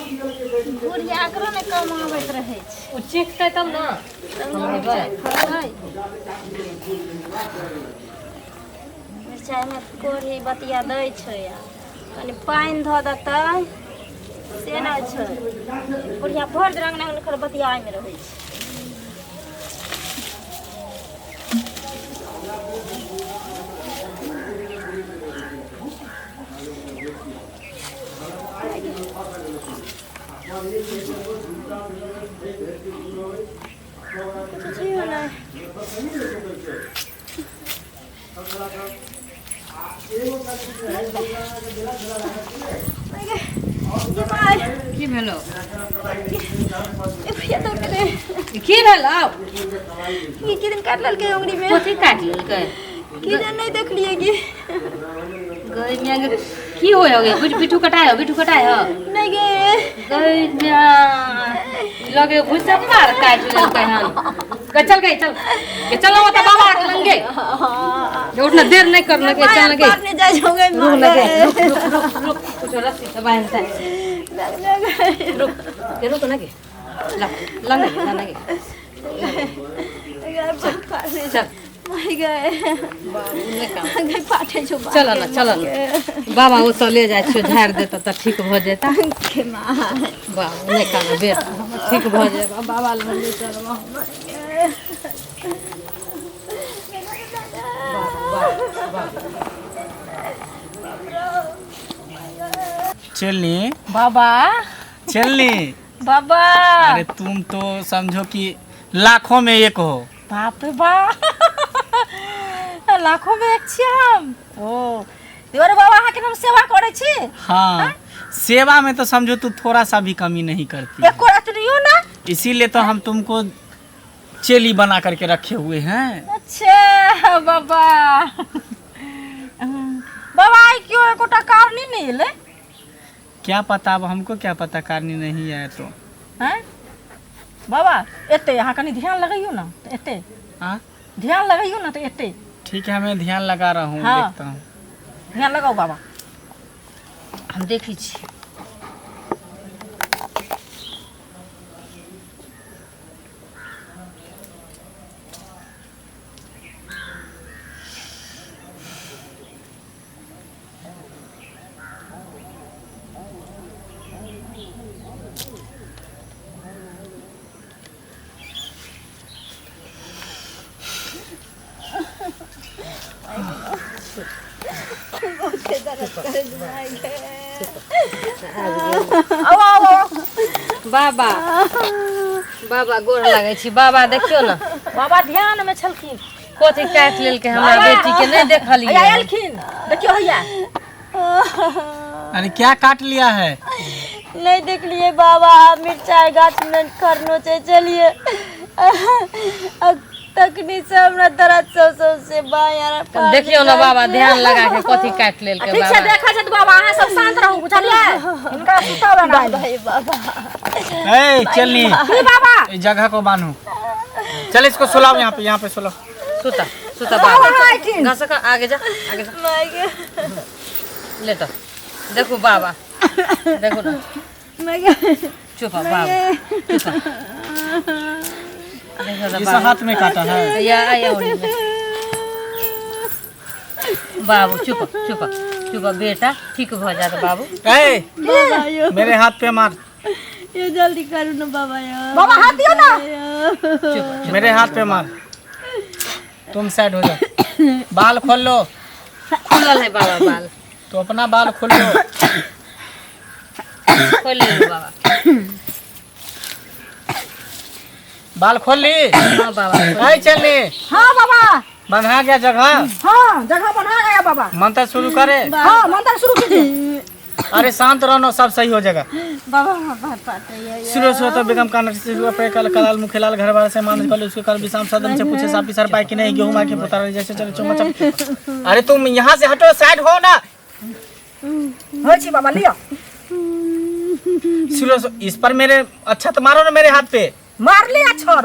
बुढ़िया एकरो नहि कमाबैत रहै छै। ओ चीखतै तब ने। तब ने मिरचाइ फड़तै। मिरचाइमे कोढ़ी बतिया दै छै आ कनि पानि धऽ देतै से नहि छै। बुढ़िया भरि दिन अङ्गना अङ्गना बतियामे रहै छै। किछु छैहो नहि। की भेलो? ए भैया, दौड़ के दे। की भेलो? ई की दिन काटि लेलकै उंगली में। कथी काटि लेलकै? की दिन नहि देखलियै की। गई मिया गे, की होय हो गे? बिट्ठू बिट्ठू कटाय हो, बिट्ठू कटाय हो? नहि गे। गई मिया, लगे भुस्सा मार काटि लेलकै हन। गे चल, गई चल गे, चल ओतऽ बाबा के लंगे गे। उठना, देर नहीं करना गे, चल गे। मारने जाइ छौ गे। रुक ना गे, रुक रुक रुक रुक, कुछ रस्सी से बांधता है। रुक गे, रुक ना गे, ला ला ना गे, ला ना गे। चल। गए। बाबू नहि काम। गए, पाठे छौ। चल ना, चल ना बाबा, ओतऽ ले जाइ छियौ, झाड़ि देतऽ तऽ ठीक भऽ जेता। के माँ। बाबू नहि कान बेटा, हमर ठीक भऽ जेबा। बाबा लग ले चलबा। चलनी। बाबा। चलनी। बाबा। अरे तुम तो समझो कि लाखों में एक हो। बाप रे बाप, लाखों में एक छियै हम। ओ देवर बाबा, अहाँके हम सेवा करै छी। हाँ, सेवा में तो समझो तू थोड़ा सा भी कमी नहीं करती है। एको रतनियो ना। इसीलिए तो हम तुमको चेली बना करके रखे हुए हैं। अच्छा बाबा, बाबा, आइ केओ एकोटा कारनी नहि एलै। क्या पता, अब हमको क्या पता, कारनी नहीं आया तो। हैं बाबा, एते अहाँ कनि ध्यान लगैयौ ने तऽ एते। हाँ। ध्यान लगैयौ ने तऽ एते। ठीक है, मैं ध्यान लगा रहा हूँ। हाँ। देखता हूँ। ध्यान लगाउ बाबा, हम देखै छी। आउ आउ आउ बाबा, बाबा, गोर लागै छी बाबा। देखियौ ने। बाबा ध्यान में छलखिन। कथी काटि लेलकै हमरा बेटी के, नहि देखलियै। हैया एलखिन, देखियौ हैया। अरे, क्या काट लिया है? नहीं देखलिए बाबा, मिरचाई गाछ में खरनो छै चलिए, तखनी से हमरा दर्द सब सबसे बायां। देखियौ ने बाबा, ध्यान लगा के कथी काटि लेलकै। ठीक छै। बाबा। देखै छथि बाबा, अहाँ सब शांत रहू, बुझलियै? हिनका सुताबै ना। भाई बाबा। ए चलनी। की बाबा? इस जगह को बांधो, चल इसको सुलाओ यहाँ पे, यहाँ पे सुलाओ। सुता सुता बाबा। बाबा एथिन। घसक, आगे जा, आगे जा। माय गे। लेट, देखू बाबा, देखू ने। माय गे। चुप बाबा, चुप, देखो ने इस बाबा। हाथ में काटा है। या या ओढ़ी में। बाबू, चुप चुप चुप बेटा, ठीक भऽ जायत बाबू। ए बाबा यो। मेरे हाथ पे मार। यो, जल्दी करू ना बाबा यो। बाबा, हाथ दियौ ना। चुप। मेरे हाथ पे मार, तुम साइड हो जाओ, बाल खोल लो। खुलल है बाबा बाल। तो अपना बाल खोल लो। खोलि लेलु बाबा। बाल खोल ली? हाँ बाबा। ए चलनी। हाँ बाबा। बंधा गया जगह? हाँ, जगह बना गया बाबा। मंत्र शुरू करे? हाँ, मंत्र शुरू कीजिए। अरे शांत रहो, सब सही हो जाएगा। बाबा, बाबा, पाटे। शुरू से तो बेगम कान से पे कल कलाल मुखेलाल घर वाले से मान कल उसके कल विषाम सदन से पूछे सापी सर पाए कि नहीं, गेहूं माके पुतार जैसे चले चुमा चप। अरे तुम यहाँ से हटो, साइड हो ना। होइ छै बाबा, लिअ। शुरू से इस पर मेरे, अच्छा तो मारो ना मेरे हाथ पे। मारली आ छोड़।